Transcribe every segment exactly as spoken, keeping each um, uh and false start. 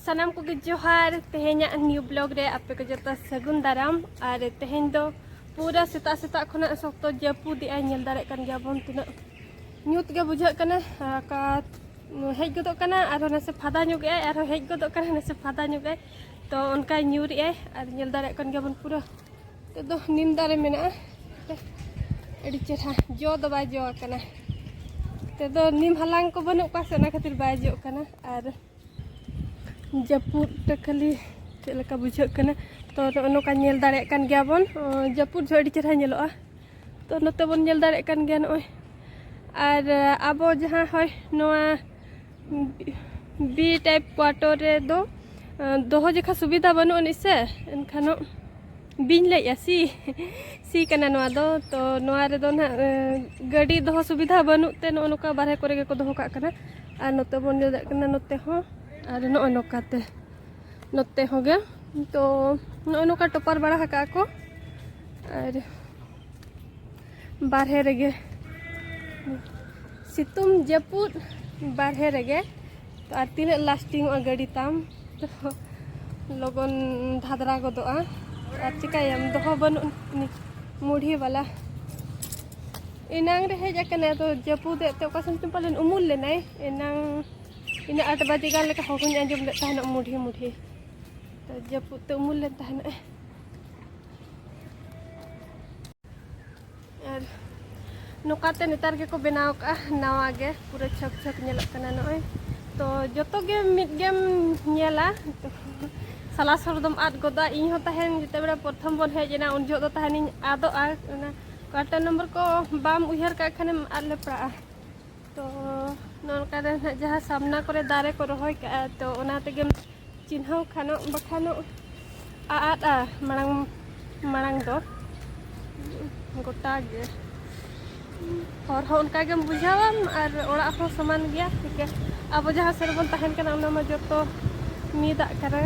ᱥᱟᱱᱟᱢ ᱠᱚᱜᱮ ᱡᱚᱦᱟᱨ᱾ ᱛᱮᱦᱮᱧᱟᱜ new vlog ᱨᱮ ᱟᱯᱮ ᱠᱚ ᱡᱚᱛᱚ ᱥᱟᱹᱜᱩᱱ ᱫᱟᱨᱟᱢ᱾ ᱟᱨ ᱛᱮᱦᱮᱧ ᱫᱚ ᱯᱩᱨᱟᱹ ᱥᱮᱛᱟᱜ ᱥᱮᱛᱟᱜ ᱠᱷᱚᱱᱟᱜ ᱥᱚᱠᱛᱚ ᱡᱟᱹᱯᱩᱫ ᱮᱜᱼᱟᱭ, ᱧᱮᱞ ᱫᱟᱲᱮᱭᱟᱜ ᱠᱟᱱ ᱜᱮᱭᱟᱵᱚᱱ ᱛᱤᱱᱟᱹᱜ ᱧᱩᱛ ᱜᱮ ᱵᱩᱡᱷᱟᱹᱜ ᱠᱟᱱᱟ᱾ ᱚᱠᱟ ᱦᱮᱡ ᱜᱚᱫᱚᱜ ᱠᱟᱱᱟ, ᱟᱨᱦᱚᱸ ᱱᱟᱥᱮ ᱯᱷᱟᱫᱟ ᱧᱚᱜ ᱮᱜᱼᱟᱭ, ᱟᱨᱦᱚᱸ ᱦᱮᱡ ᱜᱚᱫᱚᱜ ᱠᱟᱱᱟ, ᱱᱟᱥᱮ ᱯᱷᱟᱫᱟ ᱧᱚᱜ ᱮᱜᱼᱟᱭ᱾ ᱛᱚ ᱚᱱᱠᱟᱭ ᱧᱩᱨ ᱮᱜᱼᱟᱭ, ᱟᱨ ᱧᱮᱞ ᱫᱟᱲᱮᱭᱟᱜ ᱠᱟᱱ ᱜᱮᱭᱟᱵᱚᱱ ᱯᱩᱨᱟᱹ ᱛᱮᱫᱚ ᱱᱤᱢ ᱫᱟᱨᱮ ᱢᱮᱱᱟᱜᱼᱟ᱾ ᱟᱹᱰᱤ ᱪᱮᱦᱨᱟ ᱡᱚ ᱫᱚ ᱵᱟᱭ ᱡᱚ ᱟᱠᱟᱱᱟ᱾ ᱛᱮᱫᱚ ᱱᱤᱢ ᱦᱟᱞᱟᱝ ᱠᱚ ᱵᱟᱹᱱᱩᱜ ᱠᱚᱣᱟ ᱥᱮ, ᱚᱱᱟ ᱠᱷᱟᱹᱛᱤᱨ ᱵᱟᱭ ᱡᱚᱜ ᱠᱟᱱᱟ᱾ ᱟᱨ ᱡᱟᱹᱯᱩᱫ ᱛᱮ ᱠᱷᱟᱹᱞᱤ ᱪᱮᱫ ᱞᱮᱠᱟ ᱵᱩᱡᱷᱟᱹᱜ ᱠᱟᱱᱟ᱾ ᱛᱚ ᱱᱚᱜᱼᱚ ᱱᱚᱝᱠᱟ ᱧᱮᱞ ᱫᱟᱲᱮᱭᱟᱜ ᱠᱟᱱ ᱜᱮᱭᱟ ᱵᱚᱱ, ᱚ, ᱡᱟᱹᱯᱩᱫ ᱡᱚᱦᱚᱜ ᱟᱹᱰᱤ ᱪᱮᱦᱨᱟ ᱧᱮᱞᱚᱜᱼᱟ᱾ ᱛᱚ ᱱᱚᱛᱮ ᱵᱚᱱ ᱧᱮᱞ ᱫᱟᱲᱮᱭᱟᱜ ᱠᱟᱱ ᱜᱮᱭᱟ ᱱᱚᱜᱼᱚᱭ᱾ ᱟᱨ ᱟᱵᱚ ᱡᱟᱦᱟᱸ ᱦᱚᱭ ᱱᱚᱣᱟ B type quarter ᱨᱮᱫᱚ, ᱟ, ᱫᱚᱦᱚ ᱡᱚᱠᱷᱟ ᱥᱩᱵᱤᱫᱷᱟ ᱵᱟᱹᱱᱩᱜ ᱟᱹᱱᱤᱡ ᱥᱮ, ᱮᱱᱠᱷᱟᱱ ᱵᱤᱧ ᱞᱟᱹᱭᱮᱜᱼᱟ ᱥᱤ, ᱥᱤ ᱠᱟᱱᱟ ᱱᱚᱣᱟ ᱫᱚ᱾ ᱛᱚ ᱱᱚᱣᱟ ᱨᱮᱫᱚ ᱱᱟᱦᱟᱜ, ᱮ, ᱜᱟᱹᱰᱤ ᱫᱚᱦᱚ ᱥᱩᱵᱤᱫᱷᱟ ᱵᱟᱹᱱᱩᱜ ᱛᱮ ᱱᱚᱜᱼᱚ ᱱᱚᱝᱠᱟ ᱵᱟᱨᱦᱮ ᱠᱚᱨᱮ ᱜᱮᱠᱚ ᱫᱚᱦᱚ ᱠᱟᱜ ᱠᱟᱱᱟ᱾ ᱟᱨ ᱱᱚᱛᱮ ᱵᱚᱱ ᱧᱮᱞ ᱫᱟᱲᱮᱭᱟᱜ ᱠᱟᱱᱟ, ᱱᱚᱛᱮ ᱦᱚᱸ, ᱟᱨ ᱱᱚᱜᱼᱚ ᱱᱚᱝᱠᱟ ᱛᱮ ᱱᱚᱛᱮ ᱦᱚᱸ ᱜᱮ᱾ ᱛᱚ ᱱᱚᱜᱼᱚ ᱱᱚᱝᱠᱟ ᱴᱚᱯᱟᱨ ᱵᱟᱲᱟ ᱟᱠᱟᱫᱼᱟ ᱠᱚ᱾ ᱟᱨ ᱵᱟᱨᱦᱮ ᱨᱮᱜᱮ, ᱥᱤᱛᱩᱝ ᱡᱟᱹᱯᱩᱫ ᱵᱟᱨᱦᱮ ᱨᱮᱜᱮ᱾ ᱛᱚ ᱟᱨ ᱛᱤᱱᱟᱹᱜ ᱞᱟᱥᱴᱤᱝ ᱚᱜᱼᱟ ᱜᱟᱹᱰᱤ ᱛᱟᱢ, ᱛᱚ ᱞᱚᱜᱚᱱ ᱫᱷᱟᱫᱽᱨᱟ ᱜᱚᱫᱚᱜᱼᱟ᱾ ᱟᱨ ᱪᱤᱠᱟᱹᱭᱟᱢ, ᱫᱚᱦᱚ ᱵᱟᱹᱱᱩᱜ ᱟᱹᱱᱤᱡ ᱢᱩᱰᱷᱤ ᱵᱟᱞᱟ᱾ ᱮᱱᱟᱝ ᱨᱮ ᱦᱮᱡ ᱟᱠᱟᱱᱟᱭ, ᱟᱫᱚ ᱡᱟᱹᱯᱩᱫᱮᱫ ᱛᱮ ᱚᱠᱟ ᱥᱮᱱ ᱪᱚᱝ ᱯᱟᱞᱮᱱ ᱩᱢᱩᱞ ᱞᱮᱱᱟᱭ᱾ ᱮᱱᱟᱝ ᱛᱤᱱᱟᱹᱜ ᱟᱴ ᱵᱟᱡᱮ ᱜᱟᱱ ᱞᱮᱠᱟ ᱦᱚᱦᱚᱧ ᱟᱸᱡᱚᱢ ᱞᱮᱫ ᱛᱟᱦᱮᱱᱚᱜ, ᱢᱩᱰᱷᱤ ᱢᱩᱰᱷᱤ᱾ ᱛᱚ ᱡᱟᱹᱯᱩᱫ ᱛᱮ ᱩᱢᱩᱞ ᱞᱮᱱ ᱛᱟᱦᱮᱱᱚᱜ᱾ ᱟᱨ ᱱᱚᱝᱠᱟᱛᱮ ᱱᱮᱛᱟᱨ ᱜᱮᱠᱚ ᱵᱮᱱᱟᱣ ᱠᱟᱜᱼᱟ ᱱᱟᱣᱟ ᱜᱮ, ᱯᱩᱨᱟᱹ ᱪᱷᱚᱠ ᱪᱷᱚᱠ ᱧᱮᱞᱚᱜ ᱠᱟᱱᱟ ᱱᱚᱜᱼᱚᱭ᱾ ᱛᱚ ᱡᱚᱛᱚ ᱜᱮ ᱢᱤᱫ ᱜᱮᱢ ᱧᱮᱞᱟ, ᱛᱚ ᱥᱟᱞᱟ ᱥᱚᱨ ᱫᱚᱢ ᱟᱫ ᱜᱚᱫᱟ᱾ ᱤᱧ ᱦᱚᱸ ᱛᱟᱦᱮᱱ ᱡᱮᱛᱮ ᱵᱮᱲᱟ ᱯᱨᱚᱛᱷᱚᱢ ᱵᱚᱱ ᱦᱮᱡ ᱮᱱᱟ, ᱩᱱ ᱡᱚᱦᱚᱜ ᱫᱚ ᱛᱟᱦᱮᱱᱤᱧ ᱟᱫᱚᱜᱼᱟ᱾ ᱚᱱᱟ quarter number ᱠᱚ ᱵᱟᱢ ᱩᱭᱦᱟᱹᱨ ᱠᱟᱜ ᱠᱷᱟᱱᱮᱢ ᱟᱫ ᱞᱮᱯᱲᱟᱜᱼᱟ᱾ ᱛᱚ ᱱᱚᱜᱼᱚ ᱱᱚᱝᱠᱟ ᱨᱮ ᱱᱟᱦᱟᱜ ᱡᱟᱦᱟᱸ ᱥᱟᱢᱱᱟ ᱠᱚᱨᱮ ᱫᱟᱨᱮ ᱠᱚ ᱨᱚᱦᱚᱭ ᱠᱟᱜᱼᱟ, ᱛᱚ ᱚᱱᱟ ᱛᱮᱜᱮᱢ ᱪᱤᱱᱦᱟᱹᱣ ᱠᱷᱟᱱᱚᱜ, ᱵᱟᱠᱷᱟᱱᱚᱜ ᱟᱫᱼᱟ ᱢᱟᱲᱟᱝ, ᱢᱟᱲᱟᱝ ᱫᱚ ᱜᱚᱴᱟ ᱜᱮ᱾ ᱦᱚᱨ ᱦᱚᱸ ᱚᱱᱠᱟ ᱜᱮᱢ ᱵᱩᱡᱷᱟᱹᱣᱟᱢ ᱟᱨ ᱚᱲᱟᱜ ᱦᱚᱸ ᱥᱚᱢᱟᱱ ᱜᱮᱭᱟ᱾ ᱴᱷᱤᱠ ᱜᱮᱭᱟ, ᱟᱵᱚ ᱡᱟᱦᱟᱸ ᱥᱮᱫ ᱨᱮᱵᱚᱱ ᱛᱟᱦᱮᱱ ᱠᱟᱱᱟ, ᱚᱱᱟ ᱢᱟ ᱡᱚᱛᱚ ᱢᱤᱫᱟᱜ ᱠᱟᱱᱟ᱾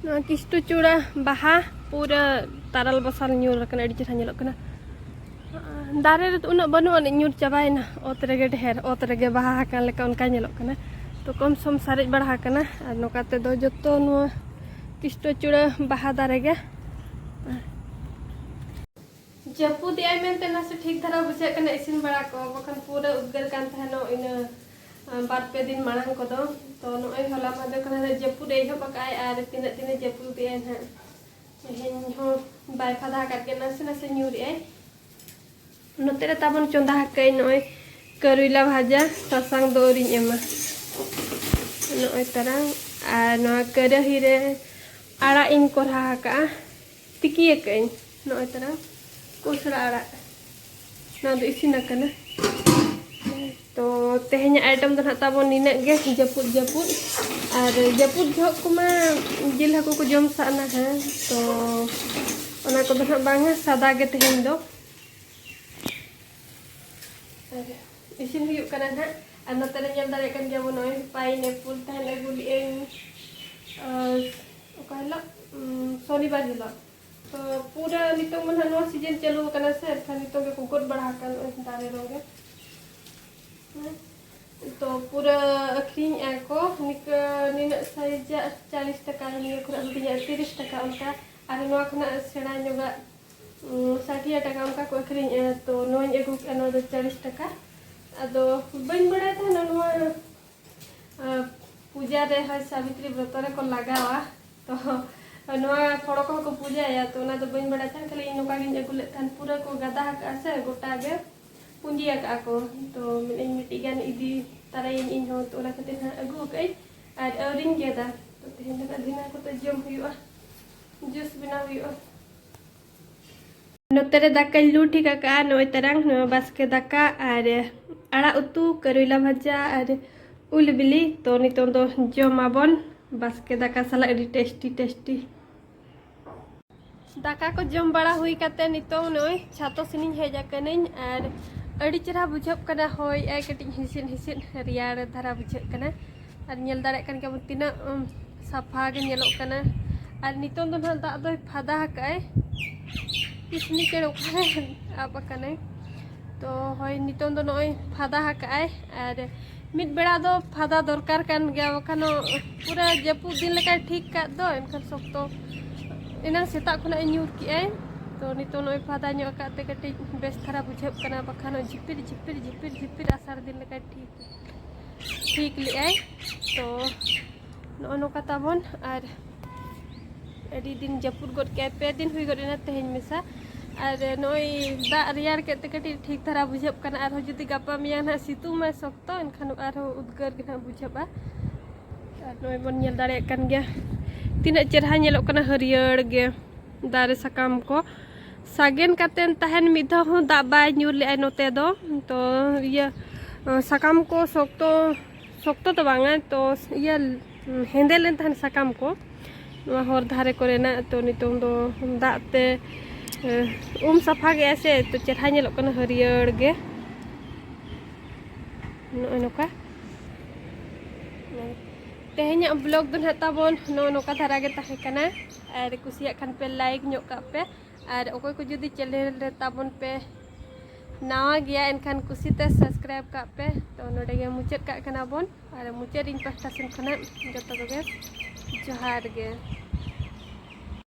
ᱱᱚᱣᱟ ᱠᱤᱥᱴᱩ ᱪᱩᱲᱟ ᱵᱟᱦᱟ ᱯᱩᱨᱟᱹ ᱛᱟᱨᱟᱞ ᱵᱟᱥᱟᱞ ᱧᱩᱨ ᱟᱠᱟᱱᱟ, ᱟᱹᱰᱤ ᱪᱮᱦᱨᱟ ᱧᱮᱞᱚᱜ ᱠᱟᱱᱟ᱾ ᱫᱟᱨᱮ ᱨᱮᱫᱚ ᱩᱱᱟᱹᱜ ᱵᱟᱹᱱᱩᱜ ᱟᱹᱱᱤᱡ, ᱧᱩᱨ ᱪᱟᱵᱟᱭᱮᱱᱟ᱾ ᱚᱛ ᱨᱮᱜᱮ ᱰᱷᱮᱨ, ᱚᱛ ᱨᱮᱜᱮ ᱵᱟᱦᱟ ᱟᱠᱟᱱ ᱞᱮᱠᱟ ᱚᱱᱠᱟ ᱧᱮᱞᱚᱜ ᱠᱟᱱᱟ᱾ ᱛᱚ ᱠᱚᱢ ᱥᱚᱢ ᱥᱟᱨᱮᱡ ᱵᱟᱲᱟ ᱟᱠᱟᱱᱟ᱾ ᱟᱨ ᱱᱚᱝᱠᱟ ᱛᱮᱫᱚ ᱡᱚᱛᱚ ᱱᱚᱣᱟ ᱠᱨᱤᱥᱴᱚᱪᱩᱲᱟᱹ ᱵᱟᱦᱟ ᱫᱟᱨᱮ ᱜᱮ᱾ ᱡᱟᱹᱯᱩᱫ ᱮᱜᱼᱟᱭ ᱢᱮᱱᱛᱮ ᱱᱟᱥᱮ ᱴᱷᱤᱠ ᱫᱷᱟᱨᱟ ᱵᱩᱡᱷᱟᱹᱜ ᱠᱟᱱᱟ ᱤᱥᱤᱱ ᱵᱟᱲᱟ ᱠᱚ, ᱵᱟᱠᱷᱟᱱ ᱯᱩᱨᱟᱹ ᱩᱫᱽᱜᱟᱹᱨ ᱠᱟᱱ ᱛᱟᱦᱮᱱᱚᱜ ᱤᱱᱟᱹ, ᱟᱸ, ᱵᱟᱨ ᱯᱮ ᱫᱤᱱ ᱢᱟᱲᱟᱝ ᱠᱚᱫᱚ᱾ ᱛᱚ ᱱᱚᱜᱼᱚᱭ ᱦᱚᱞᱟ ᱢᱟᱦᱫᱮᱨ ᱠᱷᱚᱱᱟᱜ ᱱᱟᱜ ᱡᱟᱹᱯᱩᱫ ᱮ ᱮᱦᱚᱵ ᱟᱠᱟᱫᱼᱟᱭ, ᱟᱨ ᱛᱤᱱᱟᱹᱜ ᱫᱤᱱᱮ ᱡᱟᱹᱯᱩᱫ ᱮᱜᱼᱟᱭ ᱱᱟᱦᱟᱜ᱾ ᱛᱮᱦᱮᱧ ᱦᱚᱸ ᱵᱟᱭ ᱯᱷᱟᱫᱟ ᱟᱠᱟᱫ ᱜᱮᱭᱟ, ᱱᱟᱥᱮ ᱱᱟᱥᱮ ᱧᱩᱨᱮᱜᱼᱟᱭ᱾ ᱱᱚᱛᱮ ᱨᱮ ᱛᱟᱵᱚᱱ ᱪᱚᱸᱫᱟ ᱟᱠᱟᱫᱟᱹᱧ ᱱᱚᱜᱼᱚᱭ ᱠᱟᱹᱨᱩᱭᱞᱟ ᱵᱷᱟᱡᱟ, ᱥᱟᱥᱟᱝ ᱫᱚ ᱟᱹᱣᱨᱤᱧ ᱮᱢᱟ᱾ ᱱᱚᱜᱼᱚᱭ ᱛᱟᱨᱟᱝ, ᱟᱨ ᱱᱚᱣᱟ ᱠᱟᱹᱨᱟᱹᱦᱤ ᱨᱮ ᱟᱲᱟᱜ ᱤᱧ ᱠᱚᱨᱦᱟ ᱟᱠᱟᱫᱼᱟ, ᱛᱤᱠᱤ ᱟᱠᱟᱫᱟᱹᱧ᱾ ᱱᱚᱜᱼᱚᱭ ᱛᱟᱨᱟᱝ ᱠᱚᱥᱲᱟ ᱟᱲᱟᱜ, ᱱᱚᱣᱟ ᱫᱚ ᱤᱥᱤᱱ ᱟᱠᱟᱱᱟ᱾ ᱛᱚ ᱛᱮᱦᱮᱧᱟᱜ item ᱫᱚ ᱱᱟᱦᱟᱜ ᱛᱟᱵᱚᱱ ᱱᱤᱱᱟᱹᱜ ᱜᱮ, ᱡᱟᱹᱯᱩᱫ ᱡᱟᱹᱯᱩᱫ᱾ ᱟᱨ ᱡᱟᱹᱯᱩᱫ ᱡᱚᱦᱚᱜ ᱠᱚᱢᱟ ᱡᱤᱞ ᱦᱟᱹᱠᱩ ᱠᱚ ᱡᱚᱢ ᱥᱟᱜ ᱱᱟ ᱦᱟᱸᱜ, ᱛᱚ ᱚᱱᱟ ᱠᱚᱫᱚ ᱱᱟᱦᱟᱜ ᱵᱟᱝᱟ, ᱥᱟᱫᱟ ᱜᱮ ᱛᱮᱦᱮᱧ ᱫᱚ᱾ ᱟᱨ ᱤᱥᱤᱱ ᱦᱩᱭᱩᱜ ᱠᱟᱱᱟ ᱱᱟᱦᱟᱜ᱾ ᱟᱨ ᱱᱚᱛᱮ ᱨᱮ ᱧᱮᱞ ᱫᱟᱲᱮᱭᱟᱜ ᱠᱟᱱ ᱜᱮᱭᱟ ᱵᱚᱱ, ᱱᱚᱜᱼᱚᱭ pineapple ᱛᱟᱦᱮᱱ ᱟᱹᱜᱩ ᱞᱮᱫᱟᱹᱧ, ᱟᱨ ᱚᱠᱟ ᱦᱤᱞᱳᱜ? ᱩᱢ, ᱥᱚᱱᱤᱵᱟᱨ ᱦᱤᱞᱳᱜ᱾ ᱛᱚ ᱯᱩᱨᱟᱹ ᱱᱤᱛᱚᱝ ᱢᱟ ᱱᱟᱦᱟᱜ ᱱᱚᱣᱟ season ᱪᱟᱹᱞᱩ ᱟᱠᱟᱱᱟ ᱥᱮ, ᱮᱱᱠᱷᱟᱱ ᱱᱤᱛᱚᱝ ᱜᱮᱠᱚ ᱜᱚᱫ ᱵᱟᱲᱟ ᱟᱠᱟᱱ ᱱᱚᱜᱼᱚᱭ ᱫᱟᱨᱮ ᱨᱮᱜᱮ᱾ ᱦᱮᱸ᱾ ᱛᱚ ᱯᱩᱨᱟᱹ ᱟᱹᱠᱷᱨᱤᱧᱮᱜᱼᱟ ᱠᱚ ᱱᱤᱠᱟᱹ, ᱱᱤᱱᱟᱹᱜ size ᱟᱜ ᱪᱟᱞᱤᱥ ᱴᱟᱠᱟ, ᱱᱤᱭᱟᱹ ᱠᱷᱚᱱᱟᱜ ᱦᱩᱰᱤᱧᱟᱜ ᱛᱤᱨᱤᱥ ᱴᱟᱠᱟ ᱚᱱᱠᱟ, ᱟᱨ ᱱᱚᱣᱟ ᱠᱷᱚᱱᱟᱜ ᱥᱮᱬᱟ ᱧᱚᱜᱟᱜ, ᱩᱸ, ᱥᱟᱴᱷᱤᱭᱟ ᱴᱟᱠᱟ ᱚᱱᱠᱟ ᱠᱚ ᱟᱹᱠᱷᱨᱤᱧᱮᱜᱼᱟ᱾ ᱛᱚ ᱱᱚᱣᱟᱧ ᱟᱹᱜᱩ ᱠᱮᱜᱼᱟ, ᱱᱚᱣᱟ ᱫᱚ ᱪᱟᱞᱤᱥ ᱴᱟᱠᱟ᱾ ᱟᱫᱚ ᱵᱟᱹᱧ ᱵᱟᱲᱟᱭ ᱛᱟᱦᱮᱱᱟ ᱱᱚᱣᱟ, ᱟᱸ, ᱯᱩᱡᱟ ᱨᱮ ᱦᱚᱭ ᱥᱟᱵᱤᱛᱨᱤ ᱵᱨᱚᱛᱚ ᱨᱮᱠᱚ ᱞᱟᱜᱟᱣᱟ᱾ ᱛᱚ ᱱᱚᱣᱟ ᱯᱷᱚᱲᱚ ᱠᱚᱦᱚᱸ ᱠᱚ ᱯᱩᱡᱟᱹᱭᱟ, ᱛᱚ ᱚᱱᱟ ᱫᱚ ᱵᱟᱹᱧ ᱵᱟᱲᱟᱭ ᱛᱟᱦᱮᱱ, ᱠᱷᱟᱹᱞᱤ ᱤᱧ ᱱᱚᱝᱠᱟ ᱜᱤᱧ ᱟᱹᱜᱩ ᱞᱮᱫ ᱛᱟᱦᱮᱱ, ᱯᱩᱨᱟᱹ ᱠᱚ ᱜᱟᱫᱟ ᱟᱠᱟᱫᱼᱟ ᱥᱮ ᱜᱚᱴᱟ ᱜᱮ᱾ ᱯᱩᱸᱡᱤ ᱟᱠᱟᱫᱼᱟ ᱠᱚ᱾ ᱛᱚ ᱢᱮᱱᱮᱫᱼᱟᱹᱧ ᱢᱤᱫᱴᱤᱡ ᱜᱟᱱ ᱤᱫᱤ ᱛᱟᱨᱟᱭᱟᱹᱧ ᱤᱧ ᱦᱚᱸ, ᱛᱚ ᱚᱱᱟ ᱠᱷᱟᱹᱛᱤᱨ ᱦᱟᱸᱜ ᱟᱹᱜᱩ ᱟᱠᱟᱫᱼᱟᱹᱧ ᱟᱨ ᱟᱹᱣᱨᱤᱧ ᱜᱮᱫᱟ᱾ ᱛᱚ ᱛᱮᱦᱮᱧ ᱫᱚ ᱦᱟᱸᱜ ᱫᱷᱤᱱᱟᱹᱱ ᱠᱚᱛᱮ ᱡᱚᱢ ᱦᱩᱭᱩᱜᱼᱟ, juice ᱵᱮᱱᱟᱣ ᱦᱩᱭᱩᱜᱼᱟ᱾ ᱱᱚᱛᱮ ᱨᱮ ᱫᱟᱠᱟᱧ ᱞᱩ ᱴᱷᱤᱠ ᱟᱠᱟᱫᱼᱟ, ᱱᱚᱜᱼᱚᱭ ᱛᱟᱨᱟᱝ ᱱᱚᱣᱟ ᱵᱟᱥᱠᱮ ᱫᱟᱠᱟ ᱟᱨ ᱟᱲᱟᱜ ᱩᱛᱩ, ᱠᱟᱹᱨᱩᱭᱞᱟ ᱵᱷᱟᱡᱟ ᱟᱨ ᱩᱞ ᱵᱤᱞᱤ᱾ ᱛᱚ ᱱᱤᱛᱚᱝ ᱫᱚ ᱡᱚᱢᱟᱵᱚᱱ ᱵᱟᱥᱠᱮ ᱫᱟᱠᱟ ᱥᱟᱞᱟᱜ ᱟᱹᱰᱤ tasty tasty᱾ ᱫᱟᱠᱟ ᱠᱚ ᱡᱚᱢ ᱵᱟᱲᱟ ᱦᱩᱭ ᱠᱟᱛᱮ ᱱᱤᱛᱚᱝ ᱱᱚᱜᱼᱚᱭ ᱪᱷᱟᱛᱚ ᱥᱮᱱᱤᱧ ᱦᱮᱡ ᱟᱠᱟᱱᱟᱹᱧ ᱟᱨ ᱟᱹᱰᱤ ᱪᱮᱦᱨᱟ ᱵᱩᱡᱷᱟᱹᱜ ᱠᱟᱱᱟ, ᱦᱚᱭᱮᱜᱼᱟᱭ ᱠᱟᱹᱴᱤᱡ ᱦᱤᱸᱥᱤᱫ ᱦᱤᱸᱥᱤᱫ, ᱨᱮᱭᱟᱲ ᱫᱷᱟᱨᱟ ᱵᱩᱡᱷᱟᱹᱜ ᱠᱟᱱᱟ᱾ ᱟᱨ ᱧᱮᱞ ᱫᱟᱲᱮᱭᱟᱜ ᱠᱟᱱ ᱜᱮᱭᱟᱵᱚᱱ ᱛᱤᱱᱟᱹᱜ, ᱩᱢ, ᱥᱟᱯᱷᱟ ᱜᱮ ᱧᱮᱞᱚᱜ ᱠᱟᱱᱟ᱾ ᱟᱨ ᱱᱤᱛᱚᱝ ᱫᱚ ᱱᱟᱦᱟᱜ ᱫᱟᱜ ᱫᱚᱭ ᱯᱷᱟᱫᱟ ᱟᱠᱟᱫᱼᱟᱭ, ᱠᱤᱥᱱᱤ ᱪᱮᱬᱮ ᱚᱠᱟᱨᱮ ᱟᱵ ᱟᱠᱟᱱᱟᱭ᱾ ᱛᱚ ᱦᱳᱭ, ᱱᱤᱛᱚᱝ ᱫᱚ ᱱᱚᱜᱼᱚᱭ ᱯᱷᱟᱫᱟ ᱟᱠᱟᱫᱼᱟᱭ ᱟᱨ ᱢᱤᱫ ᱵᱮᱲᱟ ᱫᱚ ᱯᱷᱟᱫᱟ ᱫᱚᱨᱠᱟᱨ ᱠᱟᱱ ᱜᱮᱭᱟ, ᱵᱟᱠᱷᱟᱱ ᱯᱩᱨᱟᱹ ᱡᱟᱹᱯᱩᱫ ᱫᱤᱱ ᱞᱮᱠᱟᱭ ᱴᱷᱤᱠ ᱠᱟᱫ ᱫᱚ᱾ ᱮᱱᱠᱷᱟᱱ ᱥᱚᱠᱛᱚ ᱮᱱᱟᱝ ᱥᱮᱛᱟᱜ ᱠᱷᱚᱱᱟᱜ ᱮ ᱧᱩᱨ ᱠᱮᱜᱼᱟᱭ, ᱛᱚ ᱱᱤᱛᱚᱜ ᱱᱚᱜᱼᱚᱭ ᱯᱷᱟᱫᱟ ᱧᱚᱜ ᱟᱠᱟᱫ ᱛᱮ ᱠᱟᱹᱴᱤᱡ ᱵᱮᱥ ᱫᱷᱟᱨᱟ ᱵᱩᱡᱷᱟᱹᱜ ᱠᱟᱱᱟ, ᱵᱟᱠᱷᱟᱱ ᱡᱷᱤᱯᱤᱨ ᱡᱷᱤᱯᱤᱨ ᱡᱷᱤᱯᱤᱨ ᱡᱷᱤᱯᱤᱨ ᱟᱥᱟᱲ ᱫᱤᱱ ᱞᱮᱠᱟᱭ ᱴᱷᱤᱠ ᱴᱷᱤᱠ ᱞᱮᱜᱼᱟᱭ᱾ ᱛᱚ ᱱᱚᱜᱼᱚ ᱱᱚᱝᱠᱟ ᱛᱟᱵᱚᱱ᱾ ᱟᱨ ᱟᱹᱰᱤ ᱫᱤᱱ ᱡᱟᱹᱯᱩᱫ ᱜᱚᱫ ᱠᱮᱜᱼᱟᱭ, ᱯᱮ ᱫᱤᱱ ᱦᱩᱭ ᱜᱚᱫ ᱮᱱᱟ ᱛᱮᱦᱮᱧ ᱢᱮᱥᱟ᱾ ᱟᱨ ᱱᱚᱜᱼᱚᱭ ᱫᱟᱜ ᱨᱮᱭᱟᱲ ᱠᱮᱫ ᱛᱮ ᱠᱟᱹᱴᱤᱡ ᱴᱷᱤᱠ ᱫᱷᱟᱨᱟ ᱵᱩᱡᱷᱟᱹᱜ ᱠᱟᱱᱟ᱾ ᱟᱨᱦᱚᱸ ᱡᱩᱫᱤ ᱜᱟᱯᱟ ᱢᱮᱭᱟᱝ ᱱᱟᱦᱟᱜ ᱥᱤᱛᱩᱝ ᱢᱟᱭ ᱥᱚᱠᱛᱚ, ᱮᱱᱠᱷᱟᱱ ᱟᱨᱦᱚᱸ ᱩᱫᱽᱜᱟᱹᱨ ᱜᱮ ᱱᱟᱦᱟᱜ ᱵᱩᱡᱷᱟᱹᱜᱼᱟ᱾ ᱟᱨ ᱱᱚᱜᱼᱚᱭ ᱵᱚᱱ ᱧᱮᱞ ᱫᱟᱲᱮᱭᱟᱜ ᱠᱟᱱ ᱜᱮᱭᱟ ᱛᱤᱱᱟᱹᱜ ᱪᱮᱨᱦᱟ ᱧᱮᱞᱚᱜ ᱠᱟᱱᱟ ᱦᱟᱹᱨᱭᱟᱹᱲ ᱜᱮ ᱫᱟᱨᱮ ᱥᱟᱠᱟᱢ ᱠᱚ᱾ ᱥᱟᱜᱮᱱ ᱠᱟᱛᱮᱱ ᱛᱟᱦᱮᱱ ᱢᱤᱫ ᱫᱷᱟᱣ ᱦᱚᱸ ᱫᱟᱜ ᱵᱟᱭ ᱧᱩᱨ ᱞᱮᱜᱼᱟᱭ ᱱᱚᱛᱮ ᱫᱚ᱾ ᱛᱚ ᱤᱭᱟᱹ ᱥᱟᱠᱟᱢ ᱠᱚ ᱥᱚᱠᱛᱚ ᱥᱚᱠᱛᱚ ᱫᱚ ᱵᱟᱝᱟ, ᱛᱚ ᱤᱭᱟᱹ ᱦᱮᱸᱫᱮ ᱞᱮᱱ ᱛᱟᱦᱮᱱ ᱥᱟᱠᱟᱢ ᱠᱚ᱾ ᱱᱚᱣᱟ ᱦᱚᱨ ᱫᱷᱟᱨᱮ ᱠᱚᱨᱮᱱᱟᱜ ᱛᱚ ᱱᱤᱛᱚᱝ ᱫᱚ ᱫᱟᱜ ᱛᱮ ᱩᱢ ᱥᱟᱯᱷᱟ ᱜᱮᱭᱟ ᱥᱮ, ᱛᱚ ᱪᱮᱨᱦᱟ ᱧᱮᱞᱚᱜ ᱠᱟᱱᱟ ᱦᱟᱹᱨᱭᱟᱹᱲ ᱜᱮ᱾ ᱱᱚᱜᱼᱚᱭ ᱱᱚᱝᱠᱟ ᱛᱮᱦᱮᱧᱟᱜ ᱵᱞᱚᱜ ᱫᱚ ᱱᱟᱦᱟᱜ ᱛᱟᱵᱚᱱ ᱱᱚᱜᱼᱚ ᱱᱚᱝᱠᱟ ᱫᱷᱟᱨᱟ ᱜᱮ ᱛᱟᱦᱮᱸ ᱠᱟᱱᱟ᱾ ᱟᱨ ᱠᱩᱥᱤᱭᱟᱜ ᱠᱷᱟᱱ ᱯᱮ ᱞᱟᱭᱤᱠ ᱧᱚᱜ ᱠᱟᱜ ᱯᱮ, ᱟᱨ ᱚᱠᱚᱭ ᱠᱚ ᱡᱩᱫᱤ ᱪᱮᱱᱮᱞ ᱨᱮ ᱛᱟᱵᱚᱱ ᱯᱮ ᱱᱟᱣᱟ ᱜᱮᱭᱟ, ᱮᱱᱠᱷᱟᱱ ᱠᱩᱥᱤᱛᱮ ᱥᱟᱵᱥᱠᱨᱟᱭᱤᱵ ᱠᱟᱜ ᱯᱮ᱾ ᱛᱚ ᱱᱚᱰᱮ ᱜᱮ ᱢᱩᱪᱟᱹᱫ ᱠᱟᱜ ᱠᱟᱱᱟ ᱵᱚᱱ, ᱟᱨ ᱢᱩᱪᱟᱹᱫ ᱤᱧ ᱯᱟᱦᱴᱟ ᱥᱮᱱ ᱠᱷᱚᱱᱟᱜ ᱡᱚᱛᱚ ᱠᱚᱜᱮ ᱡᱚᱦᱟᱨ ᱜᱮ᱾